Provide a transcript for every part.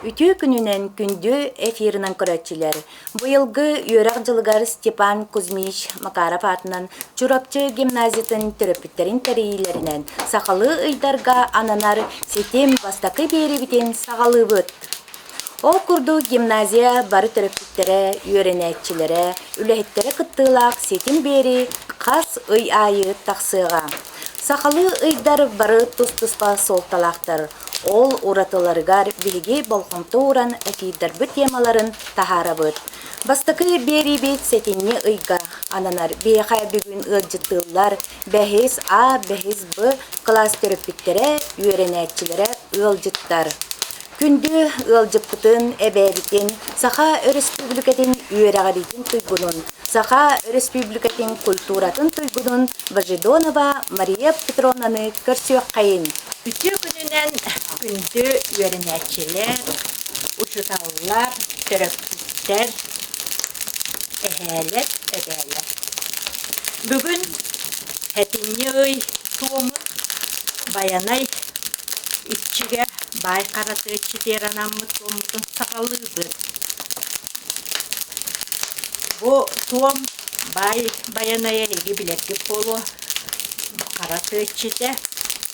Үтүө күнүнэн күндү эфирынан көрөөччүлэр! Быйылгы үөрэх дьылыгар Степан Кузьмич Макаров аатынан Чурапчы гимназиятын төрөппүттэрин тэрийиилэринэн сахалыы ыйдарга ананар ситим бастакы биэриибитин саҕалыыбыт. Ол курдук гимназия бары төрөппүттэрэ, үөрэнээччилэрэ, үлэһиттэрэ кыттыылаах ситим биэрии хас ый аайы тахсыаҕа. Сахалыы ыйдар бары тус-туспа суолталаахтар. Ол уратыларыгар биһиги болҕомто ууран эфирдарбыт темаларын таһаарабыт. Бастакы биэриибит сэтинньи ыйга ананар. Биһиэхэ бүгүн ыалдьыттыыллар бэһис А, бэһис Б кылаас төрөппүттэрэ, үөрэнээччилэрэ, ыалдьыттар. Күндү ыалдьыппытын, эбээбитин, Саха Өрөспүүбүлүкэтин үөрэҕириитин туйгунун, Саха Өрөспүүбүлүкэтин культуратын туйгунун Божедонова Мария Петровнаны көрсүөххэйин! Үтүө күнүнэн күндү үөрэнээччилэр, учууталлар, төрөппүттэр, эһээлэр, эбээлэр. Бүгүн сэтинньи ый туомун Байанай иччигэ баай хара тыа иччитигэр анаммыт туоммутун саҕалыыбыт. Бу туом баай Байанайа эһиги билэргит буолуо хара тыа иччитэ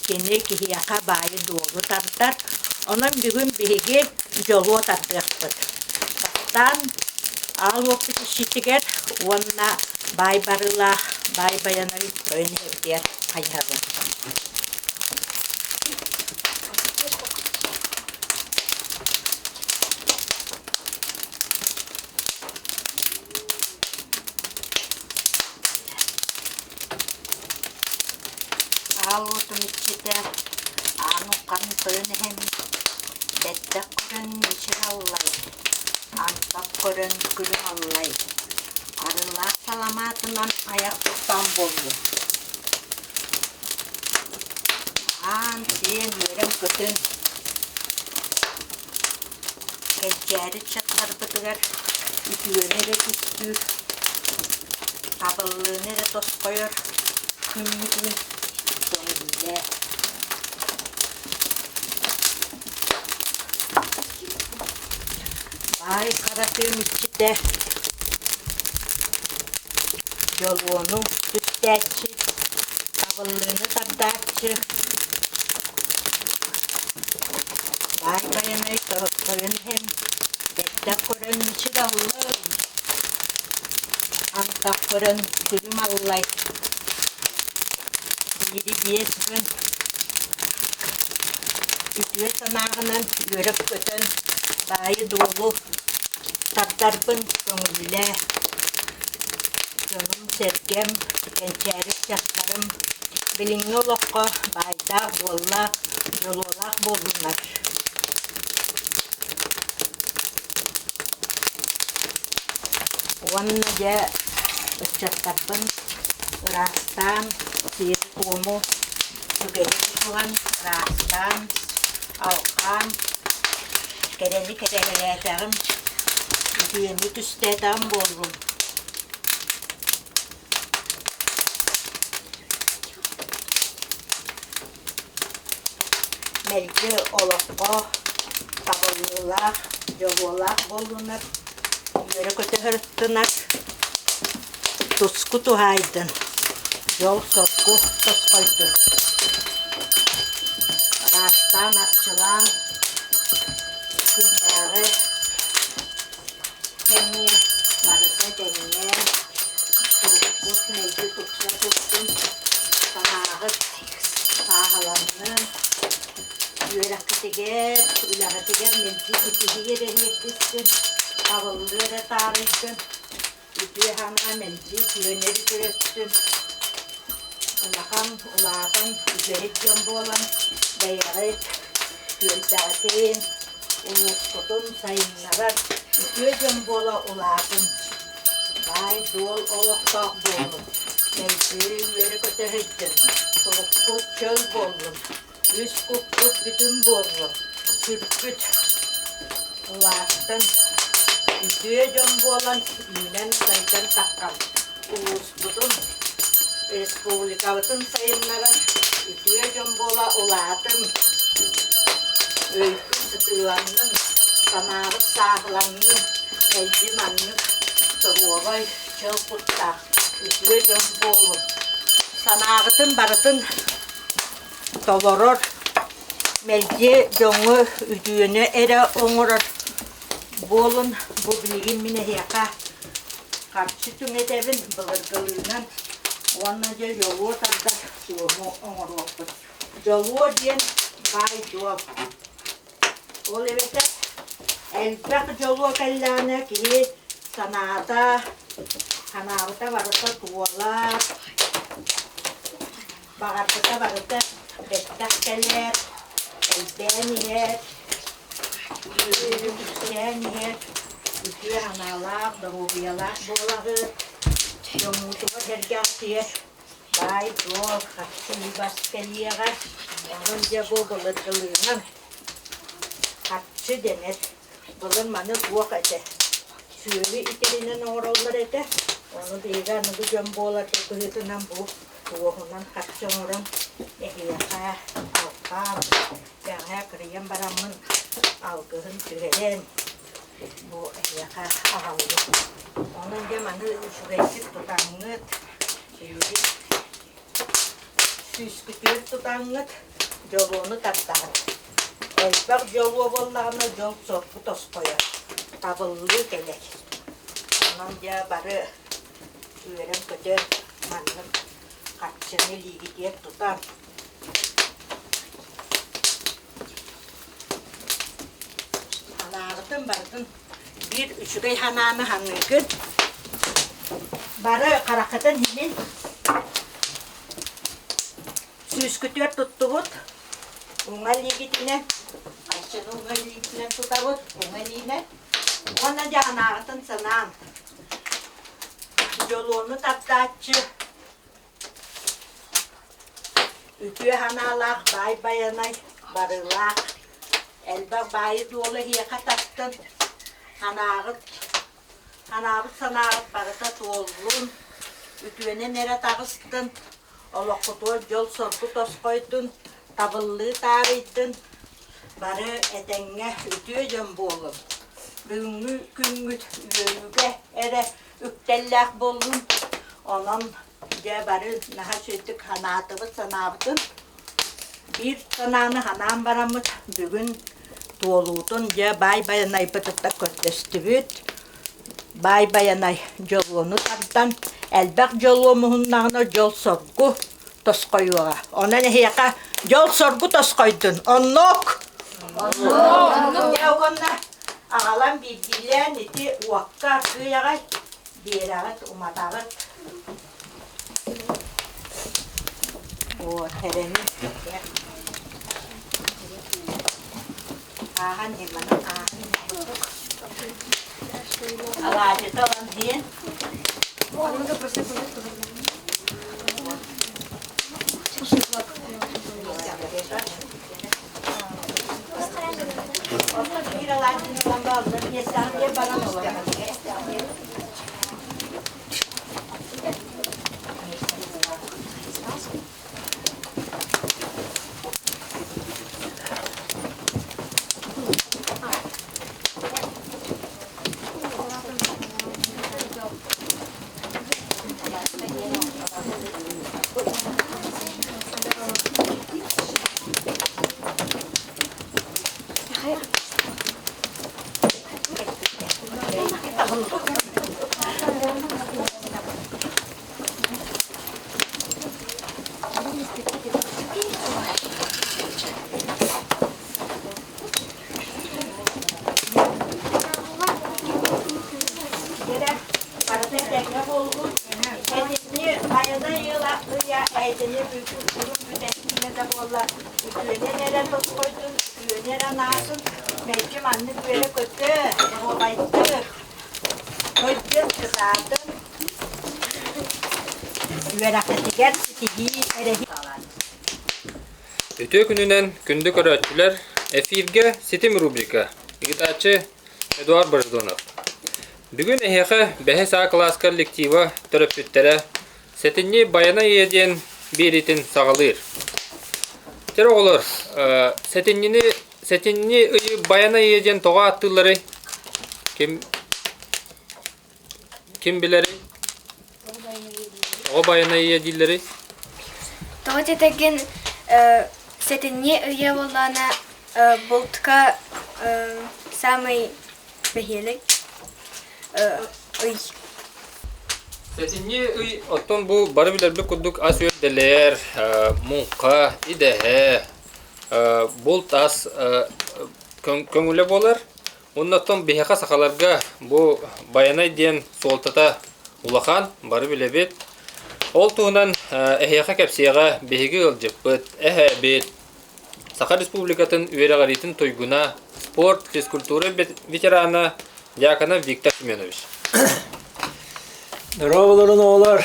кини киһиэхэ баайы-дуолу тардар. Онон бүгүн биһиги дьолуо тардыахпыт. Бастаан аал уоппут иччитигэр уонна баай барыылаах баай Байанай тойон эһэбитигэр хайыһабын. Аал уотум иччитэ аан уххан тойон эһэм бэттэх көрөн мичил аллай, антах көрөн күлүм аллай, арыылаах саламаатынан айах тутан буоллун Аан сиэн үөрэн-көтөн кэнчээри ыччаттарбытыгар үтүөнү эрэ түстүүр, табыллыыны эрэ тосхойор күммүтүн көҥүллээ. Баай хара тыам иччитэ Дьолуону түстээччи, табыллыыны тардааччы, Баай Байанай тойон иһэн бэттэх көрөн мичил аллай, антах көрөн күлүм аллай, биири биэс күн үтүө санааҕынан үөрэ-көтөн баайы-дуолу тардарбын көҥүллээ. Дьонум-сэргэм, кэнчээри ыччаттарым билиҥҥи олоххо баайдаах-дуоллаах, дьолуолаах буоллуннар. Уонна дьэ ыччаттарбын ыраастаан, сиэри-туому үгэһи тутуһан ыраастаан, алҕаан, кэрэни кэрэһэлээтэҕим, үтүөнү түстээтэҕим буоллун. Мэлдьи олоххо табыллыылаах, дьолуолаах буоллунар, үөрэ-көтө сырыттынар, туску туһаайдын, дьол-соргу тосхойдун. Араастаан арчылаан күннээҕи кэмҥэ барыта тэҥҥэ туруккут мэлдьи тупса турдун, санааҕыт сааһыланнын, үөрэххитигэр, үлэҕитигэр мэлдьи ситиһии эрэ иһиэттистин, табыллыы эрэ таарыйдын, үтүө санаа мэлдьи үтүөнү төрөттүн, улахан улаатан үчүгэй дьон буолан бэйэҕит түөлбэҕитин, улуускутун сайыннарар үтүө дьон буола улаатын, баай-дуол олохтоох буолун, мэлдьи үөрэ-көтө сылдьын, туруккут чөл буоллун, үс куккут бүтүн буоллун, сүргүт улааттын, үтүө дьон буолан үүнэн-сайдан таххан, улууспутун, республикабытын сайыннарар үтүө дьон буола улаатын, өйгүн сытыыланнын. Санаабыт сааһыланнын, мэлдьи маннык доруобай, чөл куттаах, үтүө дьон буолун. Санааҕытын барытын толорор, мэлдьи дьоҥҥо үтүөнү эрэ оҥорор буолун. Бу билигин мин эһиэхэ харчы түҥэтэбин былыргылыынан уонна дьэ дьолуо тардар суоһу оҥоруохпут. Дьолуо диэн баай-дуол. Ол эбэтэр элбэх дьолуо кэллэҕинэ киһи санаата, санаабыта барыта туолар, баҕарбыта барыта бэттэх кэлэр, элбээн иһэр, үксээн иһэр, үтүө санаалаах, доруобуйалаах буолаҕыт, дьоммутугар сэргэхсийэр Баай-дуол харчы бас кэлиэҕэ, онон дьэ бу былыргылыынан харчы дэнэр. Былыр маны туох этэ, сүөһү итиринэн оҥороллор этэ, ону биһиги аныгы дьон буолар быһыытынан бу туоһунан харчы оҥорон эһиэхэ алҕаан, бэҕэһээ кырыйан бараммын алгыһын түһэрэн бу эһиэхэ аҕаллым. Онон дьэ маны үчүгэйдик тутаҥҥыт, Сүүскүтүгэр тутаҥҥыт дьолуону тардаҕыт. Элбэх дьолуо буоллаҕына дьол соргу тосхойор, табыллыы кэлэр. Онон дьэ бары үөрэн-көтөн маннык харчыны илиигитигэр тутан Санааҕытын барытын биир үчүгэй санааны саныыгыт. Бары хараххытын иһинин сүүскүтүгэр туттубут. Уҥа илиигитинэн, харчыны уҥа илиитинэн тутабыт, уҥа илиинэн. Уонна дьэ санааҕытын санаан. Дьолуону тардааччы Үтүө санаалаах баай Байанай барыылаах, элбэх баайы-дуолу эһиэхэ тартын, санааҕыт, санаабыт санааҕыт барыта туоллун, үтүөнэн эрэ таҕыстын, олоххутугар дьол-соргу тосхойдун, табыллыы таарыйдын, бары этэҥҥэ үтүө дьон буолуҥ. Бүгүҥҥү күҥҥүт үөрүүгэ эрэ үктэллээх буоллун, онон Дьэ бары наһаа үчүгэйдик санаатыбыт санаабытын. Биир санааны санаан бараммыт бүгүн туолуутун дьэ баай байанайбытыттан көрдөстүбүт. Баай байанай дьолуону тардан, элбэх дьолуо муһуннаҕына дьол-соргу тосхойуоҕа. Онон эһиэхэ дьол-соргу тосхойдун. Оннук! Оннук! Дьэ уонна аҕалан биирдиилээн ити уокка аргыый аҕай Биэрэҕит, уматаҕыт. Вот, эрэни. Ааһан ньыманы ааһан курдук. Алаадьыта ылан диэн. Онно биир алаадьыны ылан бааллар, миэстэҕин диэн баран истэҕин. Барыта этэҥҥэ буоллун. Этинни айана ыла ыйа эйтини бүтүн бүтэһигинэ да буолла үтүөнэн эрэ тосхойдун, үтүөнү эрэ анаатын, мэлдьи маннык үөрэ-көтө, доруобайдык, Өйдүөн кытаатын, үөрэххитигэр ситиһии эрэһи Үтүө күнүнэн күндү көрөөччүлэр, эфиргэ Ситим рубрика, ыытааччы Эдуард Бождонов. Бүгүн эһиэхэ бэһис А кылаас коллектива төрөппүттэрэ Сэтинньи Байанай ийэ диэн биэриитин саҕалыыр. Чэр оҕолор, сэтинньини Сэтинньи ыйы Байанай ыйа диэн тоҕо ааттыылларый? Ким ким билэрий? Тоҕо Байанай ыйа дииллэрий? Тоҕо диэтэргин сэтинньи ыйа буоллаҕына бултка саамай бэһиэлэй ый. Сэтинньи ый оттон бу бары билэрбит курдук ас үөрдэлэр, муҥха, идэһэ, булт ас көҥүлэ буолар. Уонна оттон биһиэхэ сахаларга бу Байанай диэн суолтата улахан, бары билэбит. Ол туһунан эһиэхэ кэпсиэҕэ биһиги ыалдьыппыт, эһээбит, Саха Республикатын үөрэҕириитин туйгуна, спорт, физкультура ветерана Дьяконов Виктор Семенович. Дорооболорун оҕолор!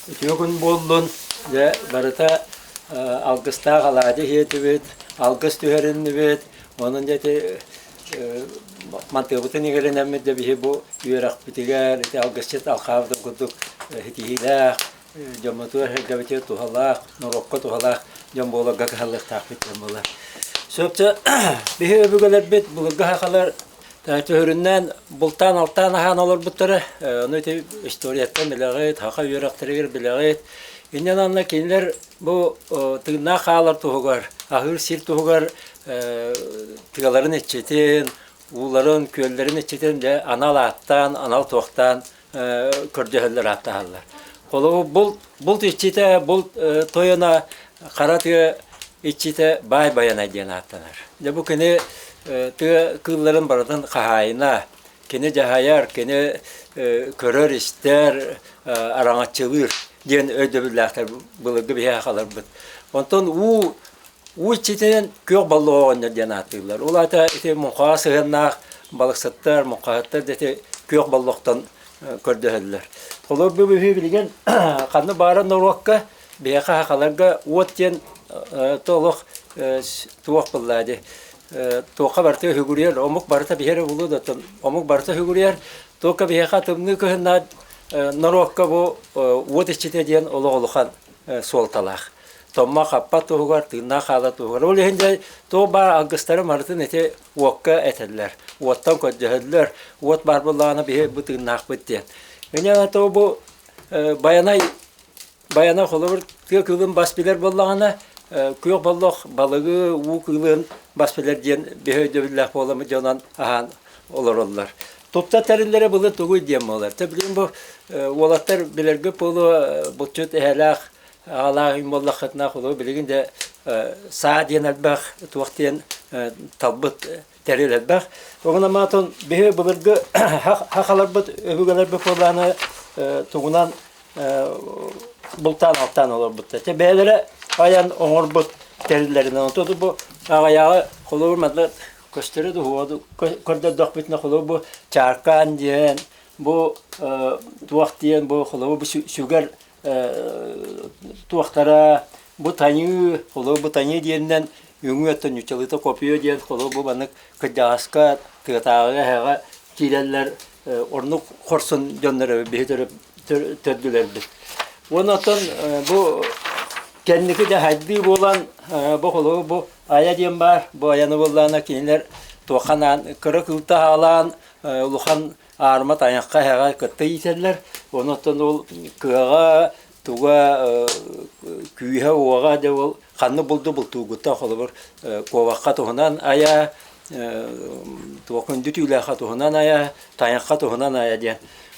Үтүө күн буоллун! Дьэ, барыта алгыстаах алаадьы иһиэтибит, алгыс түһэриннибит. Онон дьэ ити мантыабытын иҥэринэммит дьэ биһи бу үөрэхпитигэр ити алгысчыт алхаабытын курдук ситиһиилээх, дьоммутугар сэргэбитигэр туһалаах, норуокка туһалаах дьон буоларга кыһаллыахтаахпыт диэн буолар. Сөпчө биһи өбүгэлэрбит былыргы сахалар төһөрүннээн бултаан-алтаан аһаан олорбуттара. Ону ити историяттан билэҕит, саха үөрэхтэригэр билэҕит. Инньэ анна кинилэр бу тыыннаах хаалар туһугар, аһыыр сир туһугар тыаларын иччитин, ууларын, күөллэрин иччитин дьэ анал ааттаан, анал туохтаан көрдөһөллөр ааттаһаллар. Холобур, булт, булт иччитэ, булт тойоно хара тыа иччитэ Баай Байанай диэн ааттанар. Дьэ бу кини тыа кыылларын барытын хаһаайына, кини дьаһайар, кини көрөр-истэр, араҥаччылыыр диэн өйдөбүллээхтэр былыргы биһиэхэ хааларбыт. Онтон уу уу иччитинэн күөх боллоҕо оҕонньор диэн ааттыыллар. Ол аата ити муҥхаҕа сыһыаннаах балыксыттар, муҥхаһыттар да ити күөх боллохтон көрдөһөллөр. Холобур, бу биһи билигин ханна баара норуокка биһиэхэ сахаларга уот диэн олох туох буолла дии туохха барыта үһүгүрүйэр, омук барыта биһиэрэ булуу да омук барыта үһүгүрүйэр. Туохха биһиэхэ тымныы кыһыннаах норуокка бу уот иччитэ диэн олох улахан суолталаах. Томмо хаппат туһугар, тыыннаах хаалар туһугар. Ол иһин дьэ туох баар алгыстары барытын ити уокка этэллэр, уоттан көрдөһөллөр, уот баар буоллаҕына биһи бу тыыннаахпыт диэн. Инньэ то бу Байанай Байанай холобур тыа кыылын бас билэр буоллаҕына, күөх боллох балыгы, уу кыылын бас билэр диэн биһи өйдөбүллээх буоламмыт дьонон аһаан олороллор. Тутта тэриллэрэ былыр тугуй диэн буолар. Тэ билигин бу уолаттар билэргэ буолуо булчут эһэлээх аҕалаах юм буоллаххытына холобур билигин дэ саа диэн элбэх туох диэн талбыт тэрил элбэх. Оҕун маатон биһи былыргы хахаларбыт өбүгэлэрбит буоллааны тугунан бултаан алтаан олорбуттар. Те бэйэлэрэ айан оҥорбут тэриллэринэн. Онтон бу аҕайааҕы холобур манна көстөрө дуһуоду көрдөрдөхпүтүнэ холобур бу чааркаан диэн бу туох диэн бу холобур бу сүгэр туохтара бу таныы холобур бу таныы диэнинэн үҥүү өттө ньуччалыыта копия диэн холобур бу маннык кырдьаҕаска тыатааҕыга эһэҕэ киирэллэр орнук хорсун дьоннор биһи төрдүлэрбит. Уонна оттон бу кэнники да хайдыы буолан бу холобур бу айа диэн баар бу айаны буоллаҕына кинилэр туохханаан кыра кыылта хаалаан улахан аарыма тайахха эһэҕэ кытта иитэллэр. Онон ол кыаҕа туга күүһэ-уоҕа дьэ ол ханна булду бултуугуттан холобур куобахха туһунан айа туох күндү түүлээххэ туһунан айа тайахха туһунан айа диэн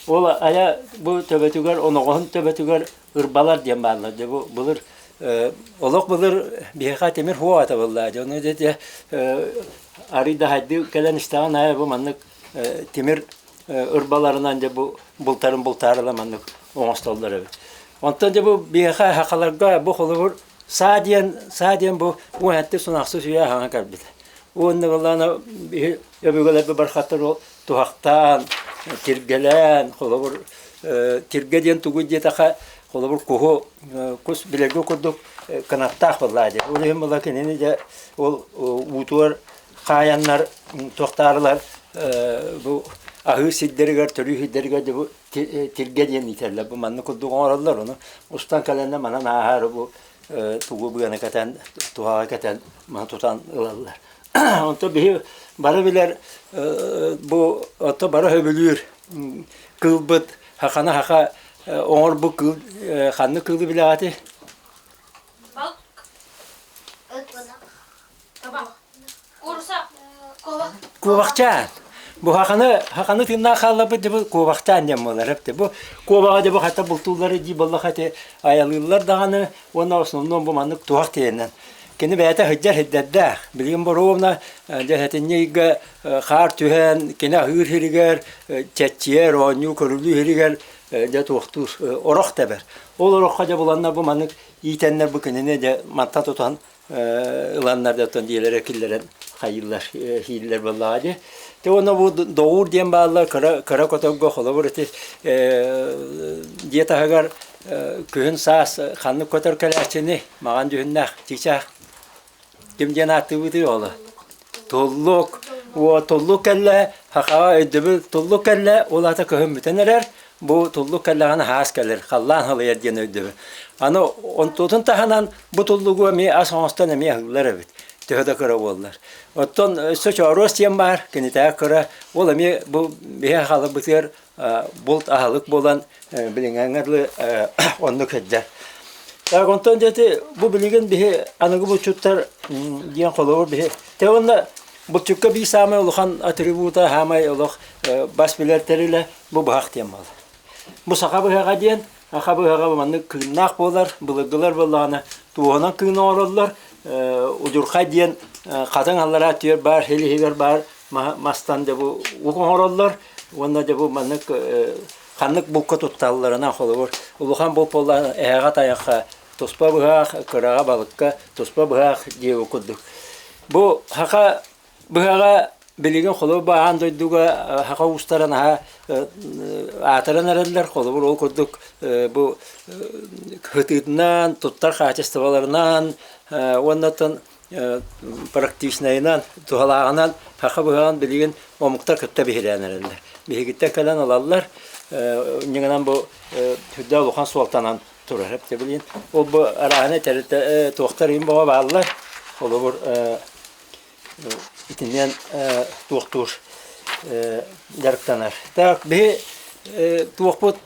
ол айа бу төбөтүгэр оноҕоһун төбөтүгэр ырбалар диэн бааллар дьэ бу былыр олох былыр биһиэхэ тимир хуо ата буолла дьэ ону дьэ арый да хайдыы кэлэн истэҕин аайы бу маннык тимир ырбаларынан дьэ бу бултарын бултаарыла маннык оҥостоллор эбит. Онтон дьэ бу биһиэхэ сахаларга бу холобур саа диэн саа диэн бу уһэтти сунахсыз үйэ аһаҥа кэлбит. Уонна былаана биһи өбүгэлэрбит бархаттар ол туһахтаан, тиргэлээн, холобур тиргэ диэн тугуй диэтэхэ, холобур куһу кус билэргэ курдук кынаттаах буоллаа диэн. Ол иһин була кинини дьэ ол уутугар хаайаннар туохтаарылар бу аһыы сирдэригэр, төрүү сирдэригэр дьэ бу тиргэ диэн иитэллэр. Бу маннык курдук оҥороллор. Ону устан кэлэннэр манан ааһаары бу. тугу быаны кэтэн, туһаҕы кэтэн маны тутан ылаллар. Онтон биһи бары билэр бу ото бары сөбүлүүр кыылбыт хахана хаха оҥорбут кыыл ханнык кыылы билэҕитий? Куобахчаан. Бу хаханы хаханы тыыннаах хаалларбыт дьэ бу куобахчаан диэн буолар эбит. Бу куобаҕа дьэ бу хата бултууллары дии буоллах эти айалыыллар даҕаны уонна основном бу маннык туһах тиэнэн. Кини бэйэтэ сылдьар сирдэрдээх. Билигин боруобуна дьэ сэтинньи ыйга хаар түһэн кини аһыыр сиригэр чэччийэр, оонньуу көрүлүү сиригэр дьэ туохтуур орох тэбэр. Ол ороххо дьэ буланнар бу маннык иитэннэр бу кинини дьэ манта тутан ыланнар да оттон дьиэлэрэ киллэрэн хайыыллар хииллэр буоллаҕа дии. Те уонна бу доҕуур диэн бааллар кыра кыра көтөргө холобур ити дьиэ таһыгар күһүн саас ханнык көтөр кэлээччини маҕан дьүһүннээх чыычаах ким диэн ааттыыбытый оҕолор туллук уо туллук кэллэ хахаҕа өйдөбүл туллук кэллэ ол аата кыһын бүтэн эрэр Бу туллук кэллэҕинэ хаас кэлэр, халлаан халыйар диэн өйдөбүл. Аны онтуутун таһынан бу туллугу эмиэ ас оҥостон эмиэ аһыыллар эбит, төһө да кыра буоллар. Оттон өссө чооруос диэн баар, кинитээҕи кыра, ол эмиэ бу биһи халабытыгар булт аһылык буолан билиҥҥээҥҥэ дылы оннук сылдьар. Так онтон дьэ бу билигин биһи аныгы булчуттар диэн холобур биһи те уонна булчукка биир саамай улахан атрибута саамай олох бас билэр тэрилэ Бу быһах диэн буолар. Бу саха быһаҕа диэн, саха быһаҕа маннык кыыннаах буолар, былыргылар буоллаҕына туоһунан кыын оҥороллор. Удьурхай диэн хатыҥ аллараа түөр баар, сил иһигэр баар мастан дьэ бу ук оҥороллор. Уонна дьэ бу маннык ханнык булка тутталларынан холобур улахан булт буоллаҕына эһэҕэ тайахха туспа быһах, кыраҕа балыкка туспа быһах диэбит курдук. Бу саха Быһаҕа билигин холобур аан дойдуга саха уустара наһаа аатыран эрэллэр. Холобур ол курдук бу кытыытынан, туттар хаачыстыбаларынан уонна оттон практичнайынан, туһалааҕынан саха быһаҕын билигин омуктар кытта биһирээн эрэллэр. Биһигиттэн кэлэн ылаллар. Инньэ бу сүрдээх улахан суолтанан турар. Эптэ билигин ол бу арааһынай тэрилтэ туохтар иһин бөҕө бааллар. Холобур итинэн туохтуур дьарыктанар. Так биһи туохпут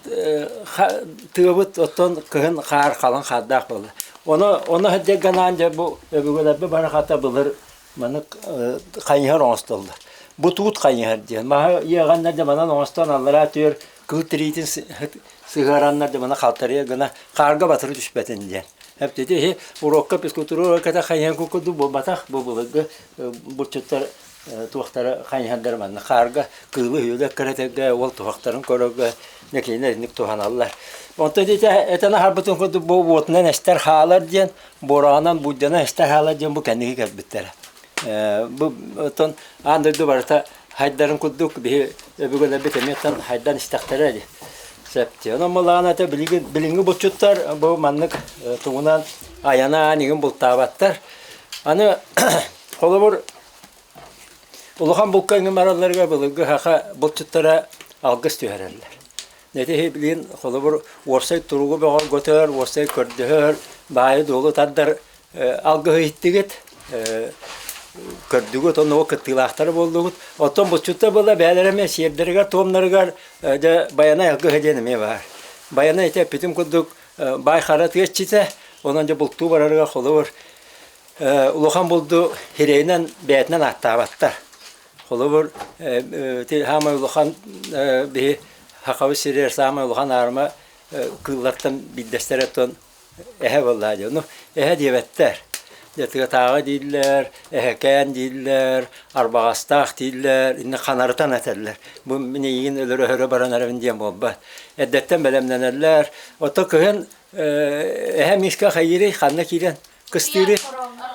тыабыт оттон кыһын хаар халыҥ хаардаах буолла. Ону ону сылдьарганаан дьэ бу өбүгэлэрбит барахата былыр маннык хайыһар оҥостоллор. Бу туут хайыһар диэн. Маһы иэҕэннэр дьэ манан оҥостон аллараа түөр кыл тириитин сыһыараннар дьэ маны халтарыйа гына хаарга батыры түспэтин диэн. Эптити иһи урокка физкультура урокката хайыһан курдук буолбатах бу былыргы булчуттар туохтара хайыһандар манна хаарга кыылы үөлэ кэрэтэргэ уол туһахтарын көрөргө нэкиинэ итинник туһаналлар. Онтон ити этэн аһарбытын курдук бу уотунан эстэр хаалар диэн буораҕынан буддьанан эстэр хаалар диэн бу кэнники кэлбиттэрэ. Бу оттон аан дойду барыта хайдарын курдук биһи өбүгэлэрбит эмиэ хайдан истэхтэрэ дии. Сөп дии. Онон былаан ата билигин билиҥҥи булчуттар бу маннык тугунан айанаан игин бултаабаттар. Аны холобур улахан булка иҥин баралларыгар былыргы саха булчуттара алгыс түһэрэллэр. Ити билигин холобур уопсай туругу бөҕөргөтөр, уопсай көрдөһөр, баайы-дуолу тардар алгыһы иһиттигит, көрдүгүт, онно кыттыылаахтара буоллугут. Оттон булчуттар буолла бэйэлэрэ эмиэ сиэрдэригэр-туомнарыгар дьэ Байанай алгыһа диэн эмиэ баар. Байанай ити эппитим курдук баай хара тыа иччитэ, онон дьэ бултуу барарыгар холобур улахан булду сирэйинэн бэйэтинэн ааттаабаттар. Холобур ити саамай улахан биһи Сахабыт сиригэр саамай улахан аарыма кыыллартан биирдэстэрэ оттон Эһэ буоллаа дии. Ону эһэ диэбэттэр. Дьэ тыатааҕы дииллэр, эһэкээн дииллэр, арбаҕастаах дииллэр, иннэ ханарытан этэллэр. Бу мин эйигин өлөрө-өһөрө баран эрэбин диэн буолбат. Эрдэттэн бэлэмнэнэллэр. Оттон кыһын эһэ миискэ хайыырый, ханна киирэн кыстыырый?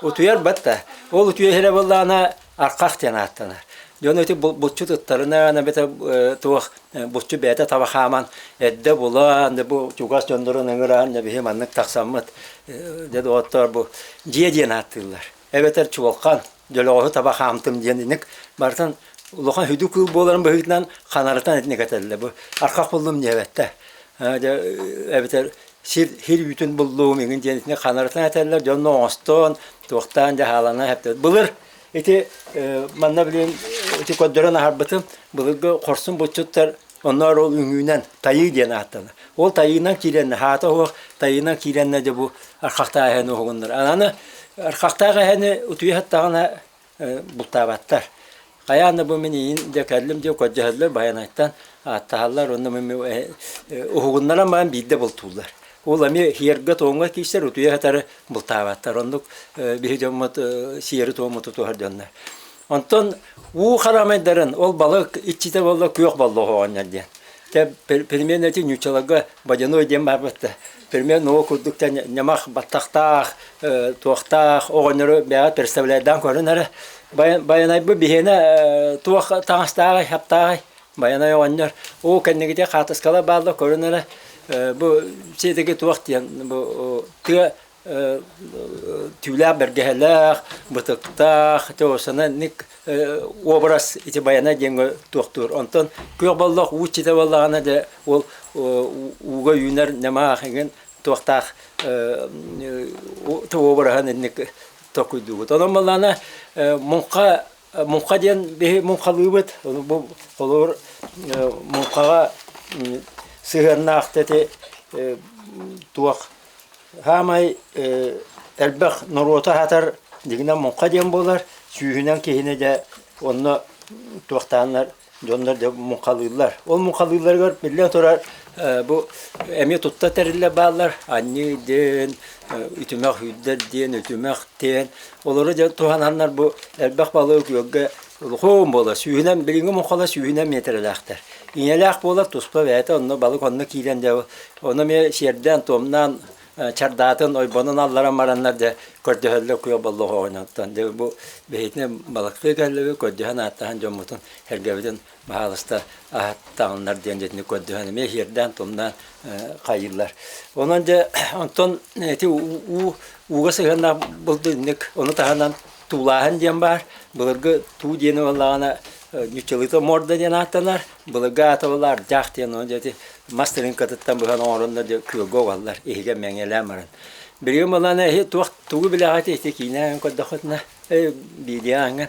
Утуйар батта. Ол утуйа иһэрэ буоллаҕына архах диэн ааттанар. Дьон ити булчут ыттарынан эбэтэр туох булчут бэйэтэ таба хааман эрдэ булан бу чугас дьоннорун ыҥыраан биһи маннык тахсаммыт дьэ доҕоттоор бу дьиэ диэн ааттыыллар. Эбэтэр чуолкан дьөлөҕөһү таба хаамтым диэн инник барытын улахан сүдү кыыл буоларын быһыытынан ханарытан итинник этэллэр. Бу архах буллум диэбэттэр. Эбэтэр сир сир үүтүн буллуум иҥин диэн итини ханарытан этэллэр дьонно оҥостон туохтаан дьаһаалана хэптэр былыр ити манна билин ити көрдөрөн аһарбытым былыргы хорсун булчуттар онноор ол үҥүүнэн тайыы диэн ааттанар ол тайыынан киирэннэ хаата оһох тайыынан киирэннэ дьэ бу архахтаах эһэни уһугуннар ананы архахтаах эһэни утуйа сыттаҕына бултаабаттар. Хайаан да бу мин иин дьэ кэллим дьэ көрдөһөллөр Байанайтан ааттаһаллар уонна мин уһугуннаран баран биирдэ бултууллар. Ол эмиэ сиэргэ-туомҥа киирсэр утуйа сытары бултаабаттар. Оннук биһи дьоммут сиэри-туому тутуһар дьоннор. Онтон уу харамайдарын ол балык иччитэ буолла күөх боллох оҕонньор диэн. Тэ пельмен эти ньучаларга водяной диэн баарбатта. Пельмен ноо курдук ньамах баттахтаах, туохтаах оҕонньору бэйэҕэ представляйдаан көрүн эрэ. Байанайбы биһиэнэ туох таҥастааҕый, хаптааҕый? Байанай оҕонньор уу кэннигитэ хаатыскалар бааллар көрүн эрэ. Бу сиэтиги туох диэн бу тыа түүлээх бэргэһэлээх, бытыктаах, ник образ ити байана диэҥҥэ туохтуур. Онтон күөх боллох уу иччитэ буоллаҕына дьэ ол ууга үүнэр ньамаах эҥин туохтаах обраһын инник токуйдуубут. Онон буоллаҕына муҥха муҥха диэн биһи муҥхалыыбыт. Бу холобур муҥхаҕа сыһыаннаах ити туох Саамай элбэх норуоту аһатар дьиҥинэн муҥха диэн буолар, сүүһүнэн киһини дьэ онно туохтааннар дьоннор дьэ муҥхалыыллар. Ол муҥхалыылларыгар биллэн турар бу эмиэ тутта тэриллэр бааллар анньыы диэн, үтүмэх үүрдэр диэн, үтүмэх диэн. Олору дьэ туһананнар бу элбэх балык күөлгэ улахан буолар. Сүүһүнэн билиҥҥи муҥхалар сүүһүнэн миэтэрэлээхтэр. Ийэлээх буолар туспа бэйэтэ онно балык онно киирэн дьэ Ону эмиэ сиэрдээн-туомнаан чардаатын ойбонун алларан бараннар дьэ көрдөһөллөр күөх боллох оҕонньоттон дьэ бу биһитини балыктыы кэллибит көрдөһөн ааттаһан дьоммутун сэргэбитин баһаалыста аһаттаҕыннар диэн дьэтини көрдөһөн эмиэ сиэрдээн-туомнаан хайыыллар. Онон дьэ онтон ити уу ууга сыһыаннаах булду инник ону таһынан туулааһын диэн баар. Былыргы туу диэни буоллаҕына ньуччалыыта морда диэн ааттанар. Былыргы аата буолла ардьаах диэн ону дьэ мас тырыыҥкатыттан быһан оҥороннор дьэ күөлгэ угаллар иһигэ мэҥиэлээн баран. Билигин буоллаҕына эһи туох тугу билэҕит ити киинэ көрдөххүтүнэ видео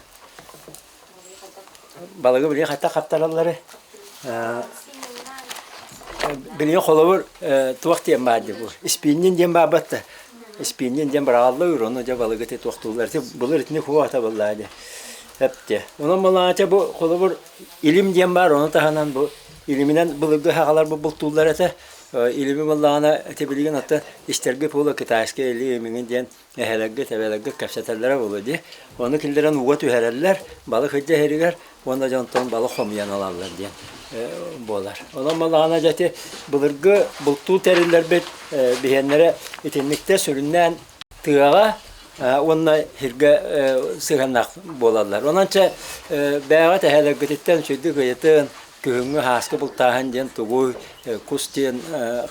Балыгы билигин хайдах хаптараллары билигин холобур туох диэн баар дии бу испииннин диэн баабат да испииннин диэн быраҕаллар ону дьэ балыгы ити туохтууллар ити былыр итини хуата буоллаа дии эптэ онон буоллаҕа бу холобур илим диэн баар ону таһынан бу илиминэн былыргы хаҕалар бу бултууллар этэ илими буоллаҕына ити билигин аты истэргэ буола китайскай илимиҥин диэн эһэлэргэ тэбэлэргэ кэпсэтэллэрэ буолуо дии. Ону киллэрэн ууга түһэрэллэр, балык сылдьа иһэригэр уонна дьонтон балык хомуйан ылаллар диэн буолар. Онон балаҕана дьэ ити былыргы бултуу тэриллэрбит биһиэннэрэ итинниктэ сүрүннээн тыаҕа уонна сиргэ сыһыаннаах буолаллар. Онон чэ бэйэҕит эһэлэргититтэн сүрдүк ыйытын, Күһүҥҥү һааскы бултааһын диэн тугуй, кус диэн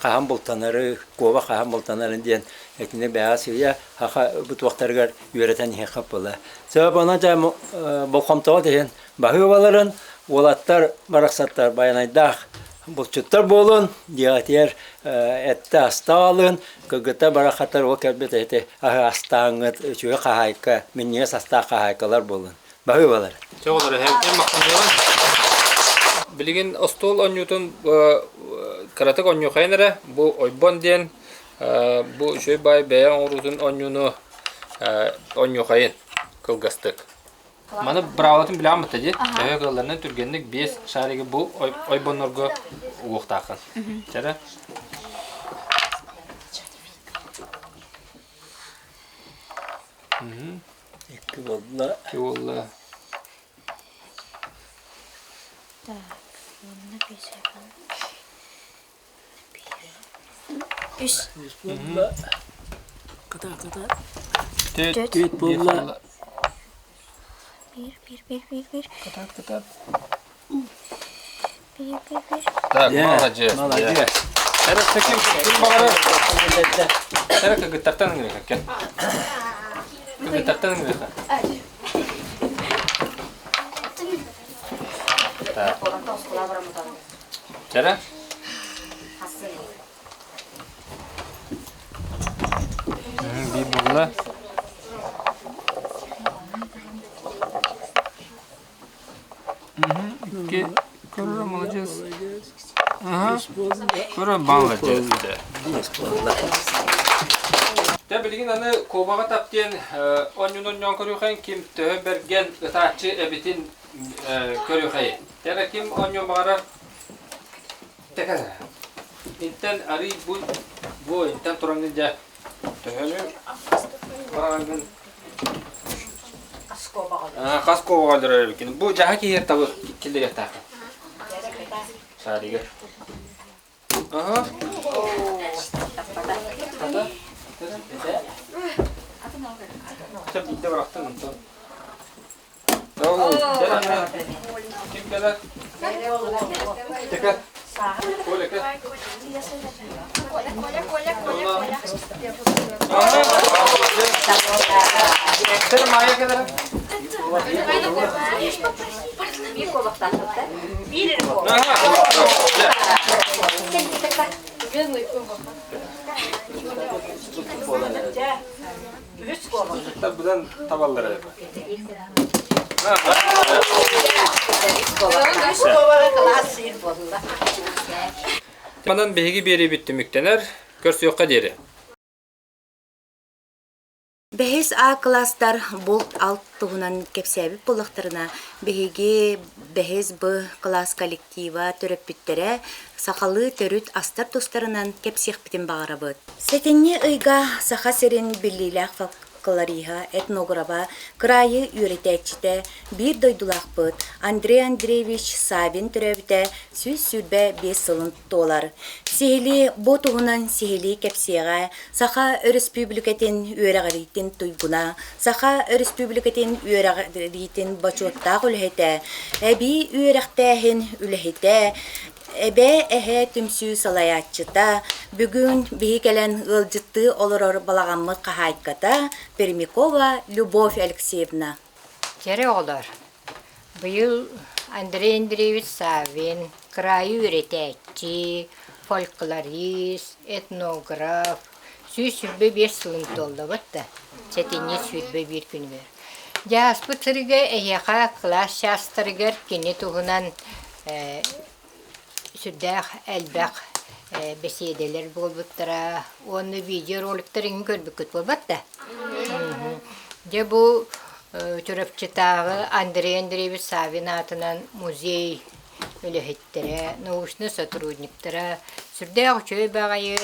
хаһан бултанары, куобах хаһан бултанарын диэн итини бэйэҕэ сыыйа саха бутуохтарыгар үөрэтэн иһиэххэ буолла. Сөп онон дьэ болҕомтоҕо иһин баһыыбаларын уолаттар барахсаттар байанайдаах булчуттар буолун, диэҕитигэр эттэ астаалын, кыргыттар барахсаттар ол кэлбит эти аһы астааҥҥыт үчүгэй хаһаайка, минньигэс астаах хаһаайкалар буолун. Баһыыбалар. Чэ олор эһэбитин махтаныаҕын. Билигин остуол оонньуутун кыратык оонньуохайын эрэ. Бу ойбон диэн бу үчүгэй баай бэйэ оҥоруутун оонньууну оонньуохайын кылгастык. Маны быраабылатын билэҕин бытта дии. Төһө кыалларынан түргэнник биэс шаригы бу ойбоннорго угуохтааххын. Чэрэ. Икки буолла. Икки буолла. Так, уонна Үс. Үс буолла. Ката, ката. Түөрт. Түөрт буолла. Биир, биир, биир, биир, биир. Кытаат, кытаат. Биир, биир, биир. Так, молодец. Молодец. Эрэ ким ким баҕарар эрэ кыргыттартан ыҥырыха кэл. Кыргыттартан ыҥырыха. Так. Чара? Ара. Икки. Көрө молодец. Ага. Көрө молодец. Дэ билигин аны куобаҕа тап диэн онньун-онньоон көрүөхайын ким төһө бэргэн ытааччы эбитин көрүөхайын. Тэбэ ким онньуон баҕарар тэкэ. Интэн арый бу бу интэн тураҥҥын дьэ төһөнү бараҥҥын Хас куобаҕа өлөрөр эбиккин. Бу дьаһа киһи табы киллэриэхтааххын. Шаригар. Аха. Ата. Сөп биирдэ бырахтын онтон. Ким кэлэр? Тека. Коля, кэл. Коля, Коля, Коля, Коля. Тэр Майя кэлэр. Бұдан табаллар Манан биһиги биэриибит түмүктэнэр, көрсүөххэ диэри. Бэһис А кылаастар булт-алт туһунан кэпсээбит буоллахтарына, биһиги бэһис Б кылаас коллектива төрөппүттэрэ сахалыы төрүт астар тустарынан кэпсиэхпитин баҕарабыт. Сэтинньи ыйга Саха сирин биллиилээх фольклориһа, этнограба, кыраайы үөрэтээччитэ, биир дойдулаахпыт Андрей Андреевич Савин төрөөбүтэ 125 сылын туолар. Сиһилии бу туһунан сиһилии кэпсиэҕэ Саха Өрөспүүбүлүкэтин үөрэҕириитин туйгуна, Саха Өрөспүүбүлүкэтин үөрэҕириитин бочуоттаах үлэһитэ, эбии үөрэхтээһин үлэһитэ, Эбээ-эһээ түмсүү салайааччыта, бүгүн биһи кэлэн ыалдьыттыы олорор балаҕаммыт хаһаайката Пермякова Любовь Алексеевна. Кэрэ оҕолор, быйыл Андрей Андреевич Саввин кыраайы үөрэтээччи, фольклорист, этнограф, 125 сылын туоллубут да, сэтинньи 21 күнүгэр. Дьэ, ааспыт сырыыга эһиэхэ кылаас чаастарыгар кини туһунан сүрдээх элбэх бэсиэдэлэр буолбуттара уонна видеороликтар иҥин көрбүккүт буолбат да? Дьэ бу Чурапчытааҕы Андрей Андреевич Саввин аатынан музей үлэһиттэрэ, научнай сотрудниктара сүрдээх үчүгэй баҕайы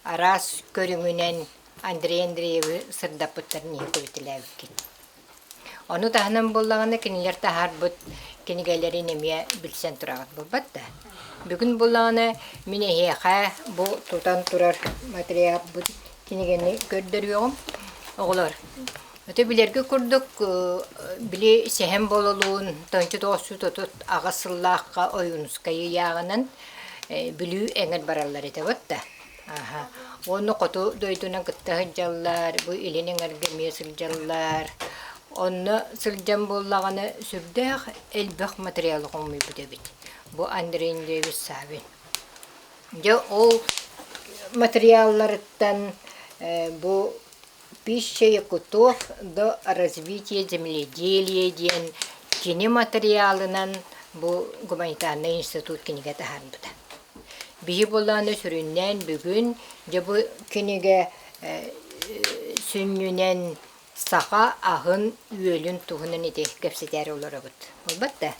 араас көрүҥүнэн Андрей Андреевы сырдаппыттарын иһин көбүтэлээбиккит. Ону таһынан буоллаҕына кинилэр таһаарбыт кинигэлэрин эмиэ билсэн тураҕыт буолбат да. Бүгүн буоллаҕына мин эһиэхэ бу тутан турар материалбыт кинигэни көрдөрүөҕүм. Оҕолор, өтө билэргэ курдук били Сэһэн Бололуун тончу тоҕус 38 сыллаахха Ойуунускай ыйааҕынан Бүлүү эҥэр бараллар этэ да. Аха. Уонна хоту дойдунан кытта сылдьаллар, бу илин эҥэргэ эмиэ сылдьаллар. Онно сылдьан буоллаҕына сүрдээх элбэх материалы хомуйбут эбит. Бу Андрей Андреевич Савин. Дьэ ол материалларыттан бу «Пища якутов до развития земледелия» диэн кини материалынан бу гуманитарнай институт кинигэ таһаарбыта. Биһи буоллаҕына сүрүннээн бүгүн дьэ бу кинигэ сүнньүнэн саха аһын-үөлүн туһунан ити кэпсэтээри олоробут. Буолбат да?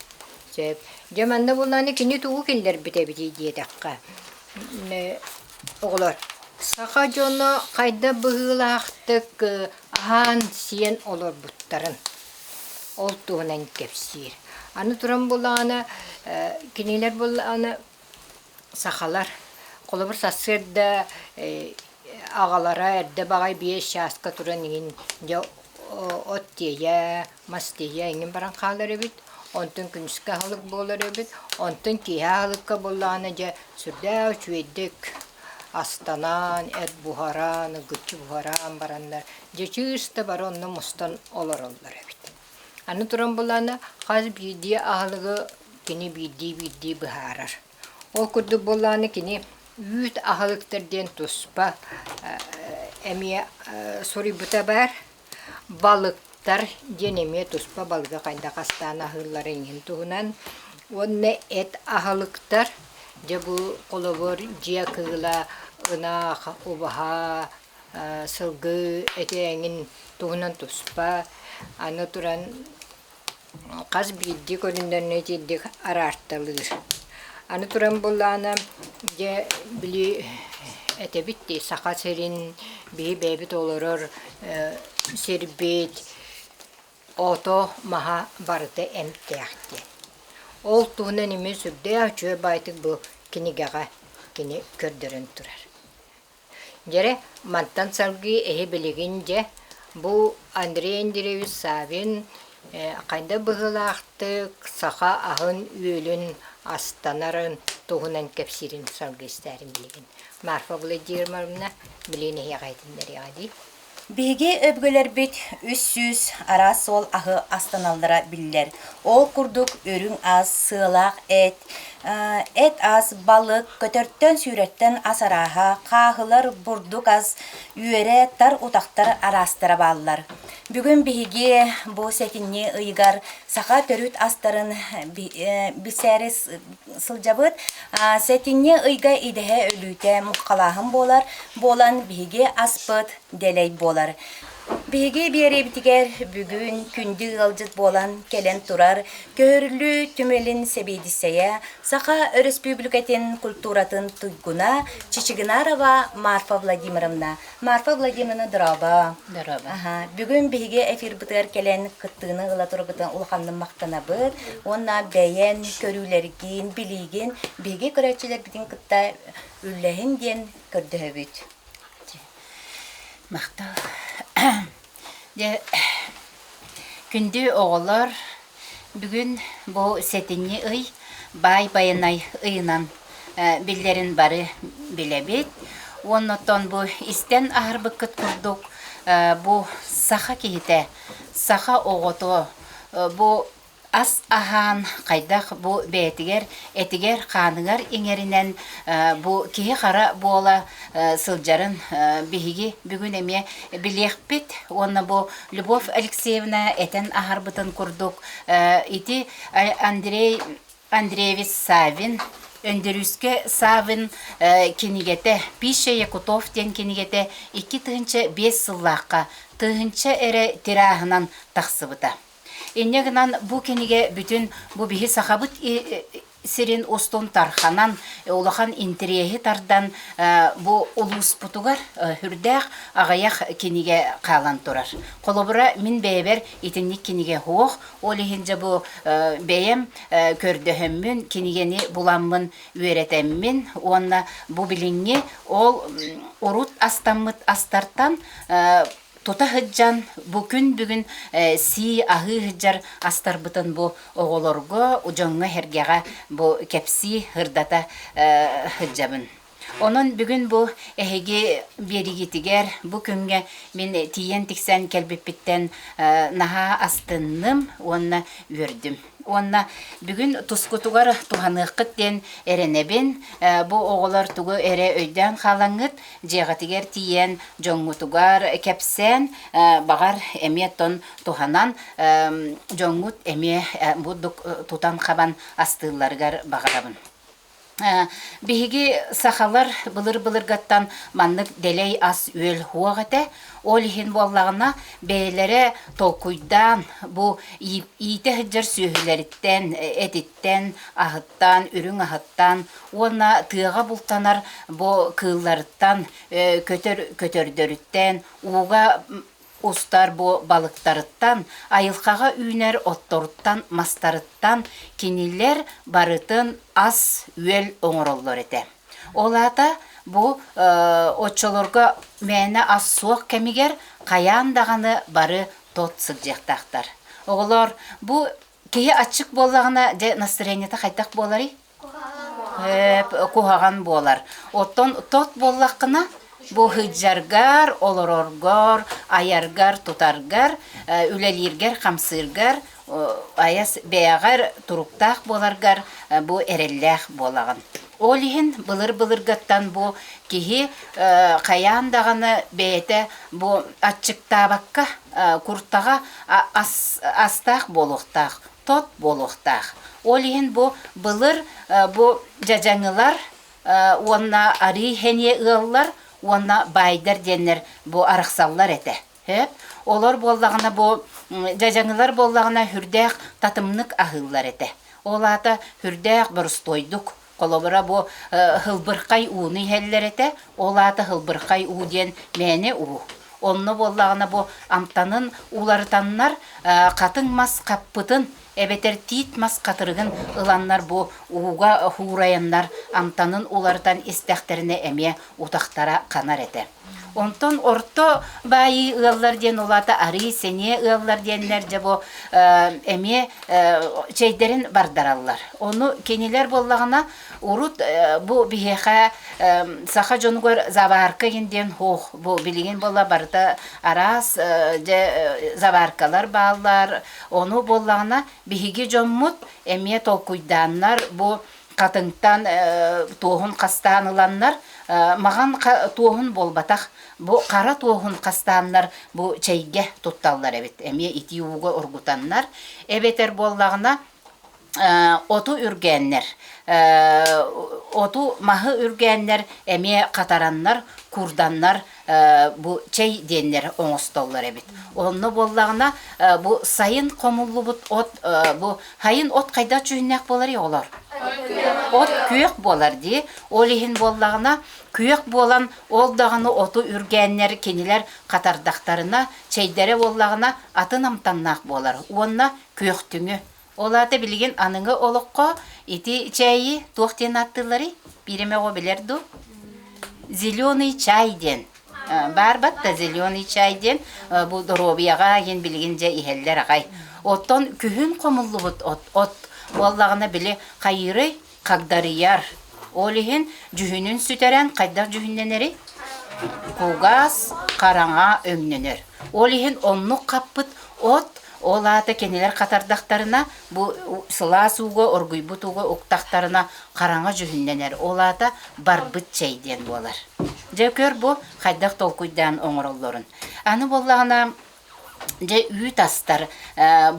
Сөп. Дьэ манна буоллаҕына кини тугу киллэрбит эбитий диэтэххэ, оҕолор, саха дьоно хайдах быһыылаахтык аһаан-сиэн олорбуттарын ол туһунан кэпсиир. Аны туран буоллаҕына, кинилэр буоллаҕына сахалар холобур сарсыарда аҕалара эрдэ баҕай биэс чааска туран иҥин дьэ от тиэйэ, мас тиэйэ иҥин баран хаалар эбит. Онтон күнүскэ аһылык буолар эбит. Онтон киэһэ аһылыкка буоллаҕына дьэ сүрдээх үчүгэйдик астанан, эт буһаран, ыгыччы буһаран бараннар дьэ чыыс да бары онно мустан олороллор эбит. Аны туран булаана хас биирдии аһылыгы кини биирдии-биирдии быһаарар. Ол курдук буоллаҕына кини үүт аһылыктар диэн туспа. эмиэ суруйбута баар. Балыктар диэн эмиэ туспа балыгы хайдах астаан аһыылларын иһин туһунан. Уонна эт аһылыктар, дьэ бу холобур дьиэ кыыла, ынах, убаһа, сылгы этэ эҥин туһунан туспа. Аны туран хас биирдии көрүҥнэрин итирдик араарталыыр. Аны туран буоллаҕына, дьэ, били этэбит дии, Саха сирин биһи бэйэбит олорор сирбит ото маһа барыта эмтээх диэн. Ол туһунан эмиэ сүрдээх үчүгэй баайытык бу кинигэҕэ кини көрдөрөн турар. Дьэрэ, мантан салгыы эһи билигин дьэ, бу Андрей Андреевич Савин хайдах быһыылаахтык саха аһын-үөлүн астанарын туһунан кэпсиирин салгыы истээрин билигин. Марфа Владимировна билигин эһиэхэ иһитиннэриэҕэ дии. Биһиги өбүгэлэрбит 300 араас суол аһы астаналлара биллэр. Ол курдук үрүҥ ас, сыалаах эт, эт ас, балык, көтөртөн-сүүрэртэн ас арааһа, хааһылар, бурдук ас, үөрэ, тар утахтар араастара бааллар. Бүгүн биһиги бу сэтинньи ыйыгар саха төрүт астарын билсээри сылдьабыт. Сэтинньи ыйга идэһэ өлүүтэ муххалааһын буолар, буолан биһиги аспыт дэлэй буолар. Биһиги биэриэбитигэр бүгүн күндү ыалдьыт буолан кэлэн турар Көһөрүллүү түмэлин сэбиэдиссэйэ, Саха Өрөспүүбүлүкэтин культуратын туйгуна Чичигинарова Марфа Владимировна. Марфа Владимировна, дорообо. Дорообо. Аха, бүгүн биһиги эфирбытыгар кэлэн кыттыыны ыла тураргытын улаханнык махтанабыт уонна бэйэн көрүүлэргин, билиигин биһиги көрөөччүлэрбитин кытта үллэһин диэн көрдөһөбүт. Махтал. Дьэ, күндү оҕолор, бүгүн бу сэтинньи ый баай байанай ыйынан биллэрин бары билэбит. Уонна оттон бу истэн аһарбыккыт курдук бу саха киһитэ, саха оҕото бу ас аһаан хайдах бу бэйэтигэр этигэр-хааныгар иҥэринэн бу киһи-хара буола сылдьарын биһиги бүгүн эмиэ билиэхпит уонна бу Любовь Алексеевна этэн аһарбытын курдук ити Андрей Андреевич Савин Өндөрүүскэ Савин кинигэтэ «Пища якутов» диэн кинигэтэ 2005 сыллаахха тыһыынча эрэ тираһынан тахсыбыта. Инньэ гынан бу кинигэ бүтүн бу биһи сахабыт сирин устун тарханан, улахан интэриэһи тардан бу улууспутугар сүрдээх аҕыйах кинигэ хаалан турар. Холобура, мин бэйэбэр итинник кинигэ суох, ол иһин дьэ бу бэйэм көрдөһөммүн, кинигэни буламмын үөрэтэммин уонна бу билиҥҥи ол урут астаммыт астартан тута сылдьан бу күн бүгүн сии аһыы сылдьар астарбытын бу оҕолорго, дьоҥҥо-сэргэҕэ бу кэпсии, сырдата сылдьабын. Онон бүгүн бу эһиги биэригитигэр бу күҥҥэ мин тиийэн тиксэн кэлбиппиттэн наһаа астынным уонна үөрдүм. Уонна бүгүн тускутугар туһаныаххыт диэн эрэнэбин. Бу оҕолор тугу эрэ өйдөөн хаалаҥҥыт, дьиэҕитигэр тиийэн дьоҥҥутугар кэпсээн, баҕар эмиэ тон туһанан дьоҥҥут эмиэ бурдук тутан-хабан астыылларыгар баҕарабын. Биһиги сахалар былыр-былыргаттан маннык дэлэй ас-үөл суох этэ. Ол иһин буоллаҕына, бэйэлэрэ толкуйдаан бу иитэ сылдьар сүөһүлэриттэн, этиттэн, аһыттан, үрүҥ аһыттан уонна тыаҕа бултанар бу кыылларыттан, көтөр көтөрдөрүттэн, ууга устар бу балыктарыттан, айылҕаҕа үүнэр отторуттан, мастарыттан кинилэр барытын ас-үөл оҥороллор этэ. Ол аата бу оччолорго мээнэ ас суох кэмигэр хайаан даҕаны бары тот сылдьыахтаахтар. Оҕолоор, бу киһи аччык буоллаҕына, дьэ настроениета хайдах буоларый? Куһаҕан буолар. Оттон тот буоллаххына, бу сылдьаргар, олороргор, айаргар, тутаргар, үлэлииргэр, хамсыыргар, айас бэйэҕэр туруктаах буоларгар бу эрэллээх буолаҕын. Ол иһин былыр-былыргаттан бу киһи хайаан даҕаны бэйэтэ бу аччыктаабакка куртаҕа астаах буолуохтаах, тот буолуохтаах. Ол иһин бу былыр бу дьадьаҥылар уонна арыы сэниэ ыаллар уонна баайдар диэннэр бу арахсаллар этэ. Сөп. Олор буоллаҕына бу дьадьаҥылар буоллаҕына сүрдээх татымнык аһыыллар этэ. Ол аата сүрдээх борустуойдук. Холобура бу һылбырхай ууну иһэллэр этэ. Ол аата һылбырхай уу диэн мээнэ уу. Онно буоллаҕына бу амтанын уларытаннар хатыҥ мас хаппытын эбэтэр тиит мас хатырыгын ыланнар бу ууга хуурайаннар амтанын уларытан истэхтэринэ эмиэ утахтара ханар этэ. Онтон орто баайыы ыаллар диэн улаата арыы сэниэ ыаллар диэннэр дьэ бу эмиэ чэйдэрин бардараллар. Ону кинилэр буоллаҕына урут бу биһиэхэ саха дьонугар заварка игин диэн суох. Бу билигин буолла барыта араас дьэ заваркалар бааллар. Ону буоллаҕына биһиги дьоммут эмиэ толкуйдааннар бу хатыҥтан туоһун хастаан ыланнар маҕан туоһун буолбатах бу хара туоһун хастааннар бу чэйгэ тутталлар эбит эмиэ итии ууга оргутаннар эбэтэр буоллаҕына оту үргээннэр оту маһы үргээннэр эмиэ хатараннар курданнар бу чэй диэннэр оҥостоллор эбит. Онно буоллаҕына бу сайын хомуллубут от бу сайын от хайдах дьүһүннээх буоларый оҕолор? От күөх буолар дии. Ол иһин буоллаҕына күөх буолан ол даҕаны оту үргээннэр кинилэр хатардахтарына чэйдэрэ буоллаҕына атын амтаннаах буолар уонна күөхтүҥү Ол аата билигин аныгы олоххо ити чээйи туох диэн ааттыылларый? Биир эмэ оҕо билэр дуу? Зеленый чай диэн. Баар батта зеленый чай диэн бу доруобуйаҕа иһин билигин дьэ иһэллэр аҕай. Оттон күһүн хомуллубут от, от буоллаҕына били хайыырый? Хагдарыйар. Ол иһин дьүһүнүн сүтэрэн хайдах дьүһүннэнэрий? Кугас, хараҥа өҥнөнөр. Ол иһин оннук хаппыт от, ол аата кинилэр хатардахтарына, бу сылаас ууга, оргуйбут ууга уктахтарына хараҥа дьүһүннэнэр. Ол аата барбыт чэй диэн буолар. Дьэ көр бу хайдах толкуйдаан оҥороллорун. Аны буоллаҕына Дьэ үүт астар.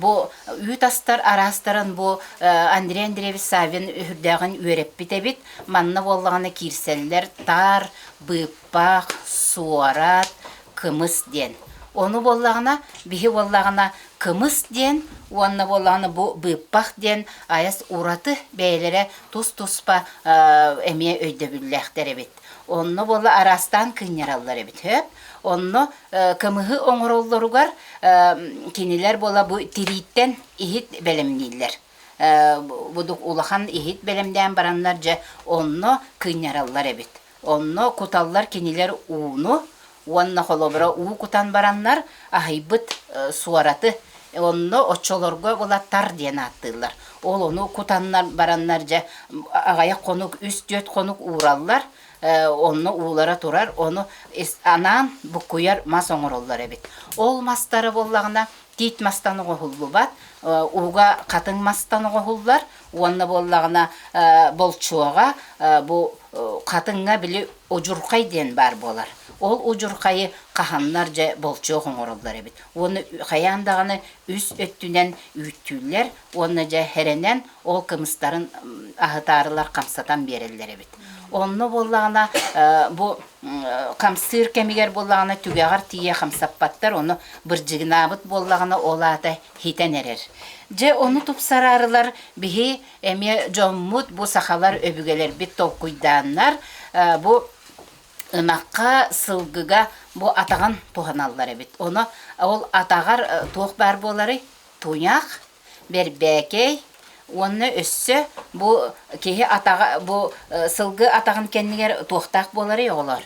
Бу үүт астар араастарын бу Андрей Андреевич Саввин үһүрдээҕин үөрэппит эбит. Манна буоллаҕына киирсэллэр таар, быыппах, суорат, кымыс диэн. Ону буоллаҕына, биһи буоллаҕына кымыс диэн уонна буоллаҕына бу быыппах диэн айас ураты бэйэлэрэ тус-туспа эмиэ өйдөбүллээхтэр эбит. Онно буолла араастаан кыынньараллар эбит. Сөп. Онно кымыһы оҥороллоругар кинилэр буола бу тирииттэн иһит бэлэмнииллэр. Будук улахан иһит бэлэмнээн бараннар дьэ онно кыынньараллар эбит. Онно куталлар кинилэр ууну уонна холобура уу кутан бараннар аһыйбыт суораты онно оччолорго була тар диэн ааттыыллар. Ол ону кутаннар бараннар дьэ аҕыйах хонук үс-түөрт хонук уураллар онно уулара турар, ону анаан буккуйар мас оҥороллор эбит. Ол мастара буоллаҕына тиит мастан оҥоһуллубат, ууга хатыҥ мастан оҥоһуллар уонна буоллаҕына болчуоҕа бу хатыҥҥа били удьурхай диэн баар буолар. Ол удьурхайы хаһаннар дьэ болчуох оҥороллор эбит. Уонна хайаан даҕаны үс өттүнэн үүттүүллэр уонна дьэ хэрэнэн ол кымыстарын аһытаарылар хамсатан биэрэллэр эбит. Онно буоллаҕына бу хамсыыр кэмигэр буоллаҕына түгэҕэр тиийэ хамсаппаттар, ону бырдьыгынаабыт буоллаҕына ол аата хитэн эрэр. Дьэ ону тупсараарылар биһи эмиэ дьоммут бу сахалар өбүгэлэрбит толкуйдааннар бу ынахха, сылгыга бу атаҕын туһаналлар эбит. Ону ол атаҕар туох баар буоларый? Туйах, бэрбээкэй уонна өссө бу киһи атаҕа бу сылгы атаҕын кэннигэр туохтаах буоларый оҕолор?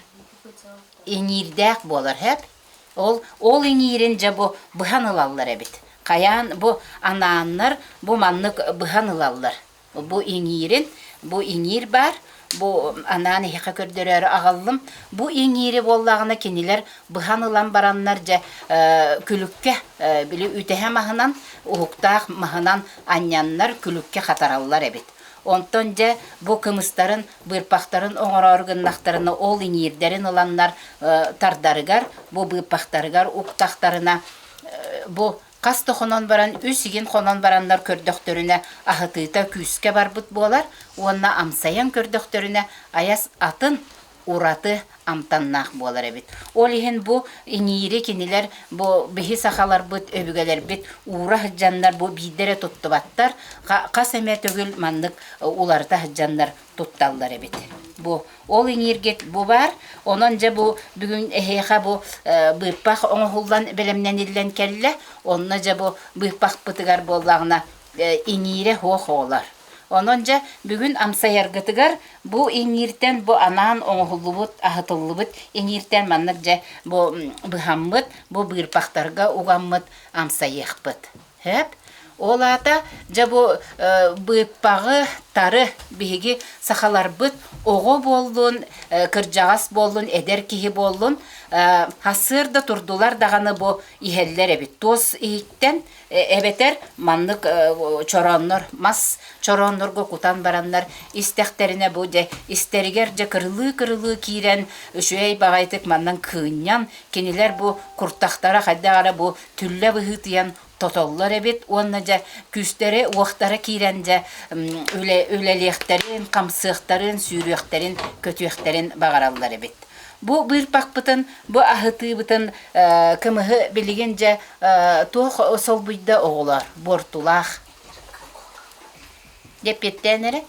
Иҥиирдээх буолар һэп. Ол ол иҥиирин дьэ бу быһан ылаллар эбит. Хайаан бу анааннар бу маннык быһан ылаллар. Бу иҥиирин, бу иҥиир баар, бу анаан эһиэхэ көрдөрөөрү аҕаллым. Бу иҥиири буоллаҕына кинилэр быһан ылан бараннар дьэ күлүккэ били үтэһэ маһынан, уһуктаах маһынан анньаннар күлүккэ хатараллар эбит. Онтон дьэ бу кымыстарын, быырпахтарын оҥороору гыннахтарына ол иҥиирдэрин ыланнар тардарыгар, бу быырпахтарыгар уктахтарына бу хас да хонон баран, үс игин хонон бараннар көрдөхтөрүнэ аһытыыта күүскэ барбыт буолар уонна амсайан көрдөхтөрүнэ айас атын ураты амтаннаах буолар эбит. Ол иһин бу иҥиири кинилэр бу биһи сахаларбыт, өбүгэлэрбит уура сылдьаннар бу биирдэ эрэ туттубаттар, хас эмэ төгүл маннык уларыта сылдьаннар тутталлар эбит. Бу ол иҥииргит бу баар. Онон дьэ бу бүгүн эһиэхэ бу быыппах оҥоһуллан бэлэмнэниллэн кэллэ. Онно дьэ бу быыппахпытыгар буоллаҕына иҥиирэ суох оҕолор. Онон дьэ бүгүн амсайаргытыгар бу иҥииртэн бу анаан оҥоһуллубут, аһытыллыбыт иҥииртэн маннык дьэ бу быһаммыт, бу быырпахтарга угаммыт амсайыахпыт. Сөп? Ол аата дьэ бу быыппаҕы, тары биһиги сахаларбыт оҕо буоллун, кырдьаҕас буоллун, эдэр киһи буоллун, сарсыарда турдулар даҕаны бу иһэллэр эбит. Туос иһиттэн Эбэтэр маннык чорооннор, мас чорооннорго кутан бараннар истэхтэринэ бу дьэ истэригэр дьэ кырылыы-кырылыы киирэн үчүгэй баҕайытык маннан кыынньан кинилэр бу куртахтара хайдах эрэ бу түллэ быһыытыйан тотоллор эбит уонна дьэ күүстэрэ-уохтара киирэн дьэ үлэ үлэлиэхтэрин, хамсыахтарын, сүүрүөхтэрин, көтүөхтэрин баҕараллар эбит. Бу быырпахпытын, бу аһытыыбытын кымыһы билигин дьэ туох солбуйда оҕолор буортулаах Эппиэттээн эрэ.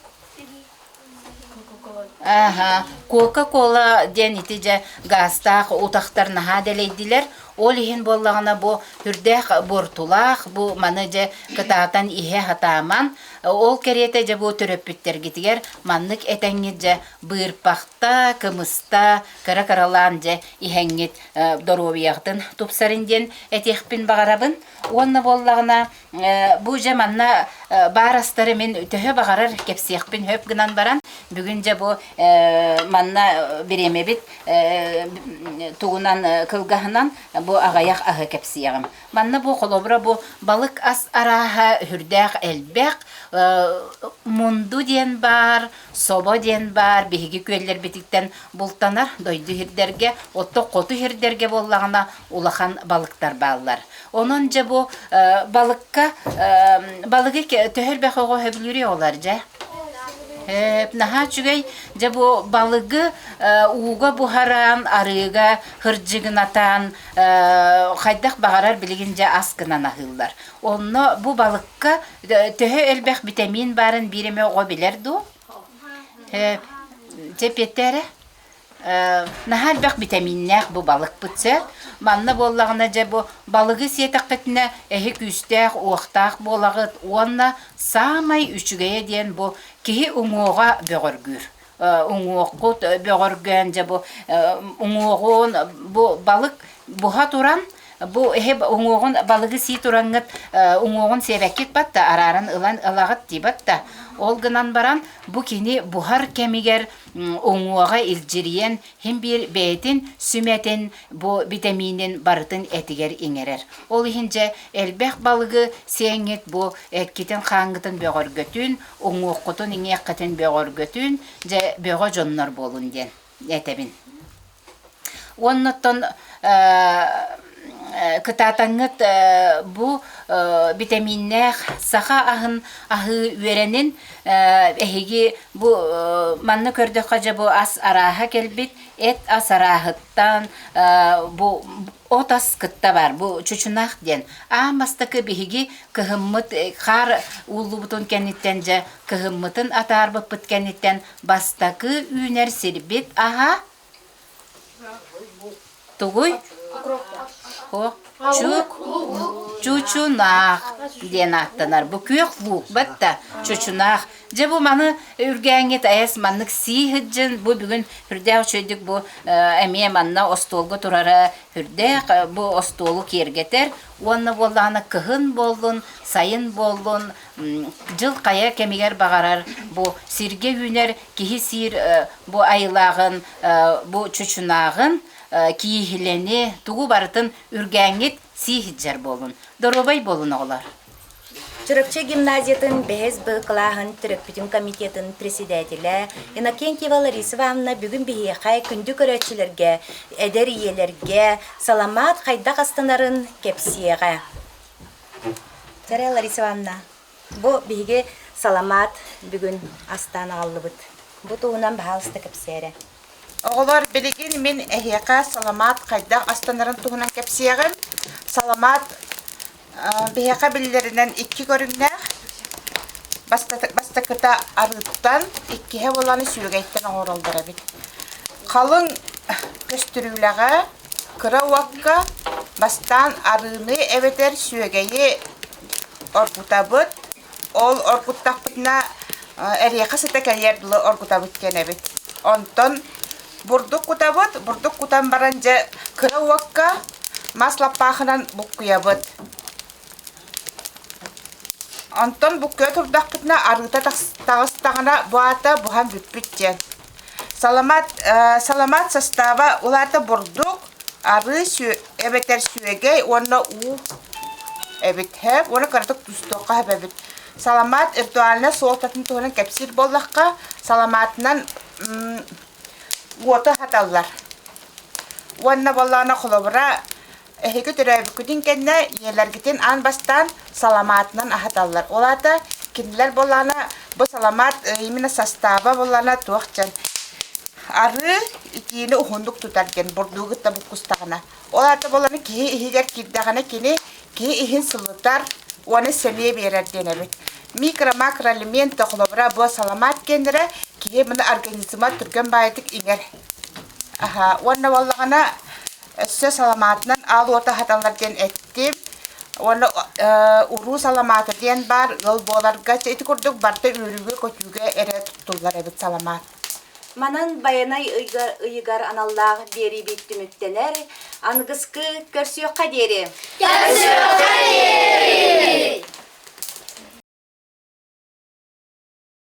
Аха, Кока-кола диэн ити дьэ гаастаах утахтар наһаа дэлэйдилэр. Ол иһин буоллаҕына бу үрдээх буортулаах, бу маны дьэ кытаатан иһэ сатааман, ол кэриэтэ дьэ бу төрөппүттэргитигэр маннык этэҥҥит дьэ быырпахта, кымыста, кыра-кыралаан дьэ иһэҥҥит доруобуйаҕытын тупсарын диэн этиэхпин баҕарабын. Уонна буоллаҕына бу дьэ манна баар астары мин төһө баҕарар кэпсиэхпин сөп гынан баран бүгүн дьэ бу манна бириэмэбит тугунан кылгаһынан бу аҕыйах аһы кэпсиэҕим. Манна бу холобура бу балык ас арааһа сүрдээх элбэх. Мунду диэн баар, собо диэн баар биһиги күөллэрбититтэн бултанар дойду сирдэргэ, оттон хоту сирдэргэ буоллаҕына улахан балыктар бааллар. Онон дьэ бу балыкка балыгы төһө элбэх оҕо сөбүлүүрүй оҕолор дьэ? Наһаа үчүгэй. Дьэ бу балыгы ууга буһаран, арыыга хырдьыгынатан хайдах баҕарар билигин дьэ ас гынан аһыыллар. Онно бу балыкка төһө элбэх битэмиин баарын биир эмэ оҕо билэр дуу? Дьэ эппиэттээ эрэ. Наһаа элбэх битэмииннээх бу балыкпыт сөп. Манна буоллаҕына дьэ бу балыгы сиэтэххитинэ эһи күүстээх, уохтаах буолаҕыт уонна саамай үчүгэйэ диэн бу киһи уҥуоҕа бөҕөргүүр. Уҥуоххут бөҕөргөөн дьэ бу уҥуоҕун бу балык буһа туран бу эһи уҥуоҕун балыгы сии тураҥҥыт уҥуоҕун сиэбэккит батта арааран ылан ылаҕыт дии батта ол гынан баран бу кини буһар кэмигэр уҥуоҕа илдьирийэн син биир бэйэтин сүмэтин бу битэмиинин барытын этигэр иҥэрэр ол иһин дьэ элбэх балыгы сиэҥҥит бу эккитин хааҥҥытын бөҕөргөтүн уҥуоххутун иҥиэххитин бөҕөргөтүн дьэ бөҕө дьоннор буолун диэн этэбин Уоннаттан кытаатаҥҥыт бу битэмииннээх саха аһын аһыы үөрэнин эһиги бу манна көрдөххө дьэ бу ас арааһа кэлбит эт ас арааһыттан бу от ас кытта баар бу чучунаах диэн аан бастакы биһиги кыһыммыт хаар ууллубутун кэнниттэн дьэ кыһыммытын атаарбыппыт кэнниттэн бастакы үүнэр сирбит аһа Тугуй? Чучунаах диэн ааттанар. Бу күөх луук батта чучунаах. Дьэ бу маны үргээҥҥит айас маннык сии сылдьын бу бүгүн үрдээх үчүгэйдик бу эмиэ манна остуолга турара үрдээх бу остуолу киэргэтэр уонна буоллаҕына кыһын буоллун, сайын буоллун дьыл хайа кэмигэр баҕарар бу сиргэ үүнэр киһи сиир бу айылааҕын, бу чучунааҕын, кииһилэни, тугу барытын үргээҥҥит сии сылдьар буолун. Доруобай буолун оҕолор. Чурапчы гимназиятын бэһис Б кылааһын төрөппүтүн комитетын председателэ Иннокентьева Лариса Ивановна бүгүн биһиэхэ күндү көрөөччүлэргэ, эдэр ийэлэргэ саламаат хайдах астанарын кэпсиэҕэ. Чэрэ Лариса Ивановна, бу биһиги саламаат бүгүн астаан аҕаллыбыт. Бу туһунан баһаалыста кэпсээрэ. Оҕолор, билигин мин эһиэхэ саламаат хайдах астанарын туһунан кэпсиэҕим. Саламаат биһиэхэ биллэринэн икки көрүҥнээх. Бастакыта арыыттан, иккиһэ буолан сүөгэйтэн оҥороллор эбит. Халыҥ көстүрүүлэҕэ кыра уокка бастаан арыыны эбэтэр сүөгэйи оргутабыт. Ол оргуттахпытына эриэхэ сыта кэлиэр дылы оргутабыт диэн эбит. Онтон бурдук кутабыт, бурдук кутан баран дьэ кыра уокка мас лаппаахынан буккуйабыт. Онтон буккуйа турдахпытына арыыта таҕыстаҕына бу аата буһан бүппүт диэн. Саламаат, саламаат састааба ол аата бурдук, арыы эбэтэр сүөгэй уонна уу эбит һэ уонна кыратык тустуохха сөп эбит. Саламаат ритуальнай суолтатын туһунан кэпсиир буоллахха, саламаатынан уоту аһаталлар. Уонна буоллаҕына холобура Эһиги төрөөбүккүтүн кэннэ ийэлэргитин аан бастаан саламаатынан аһаталлар. Ол аата кинилэр буоллаҕына бу саламаат именно састааба буоллаҕына туох дьон арыы итиини уһуннук тутар диэн бурдугу кытта буккустаҕына. Ол аата буоллаҕына киһи иһигэр киирдэҕинэ кини киһи иһин сылытар уонна сэниэ биэрэр диэн эбит. Микро-макроэлемент холобура бу саламаат киэннэрэ киһи маны организма түргэн баайытык иҥэр. Аха уонна буоллаҕына Өссө саламаатынан аал уота аһаталлар диэн эттим. Уонна уруу саламаата диэн баар ыал буоларга ити курдук барыта үөрүүгэ-көтүүгэ эрэ туттуллар эбит саламаат. Манан Байанай ыйыгар аналлаах биэриибит түмүктэнэр. Аныгыскы көрсүөххэ диэри! Көрсүөххэ диэри!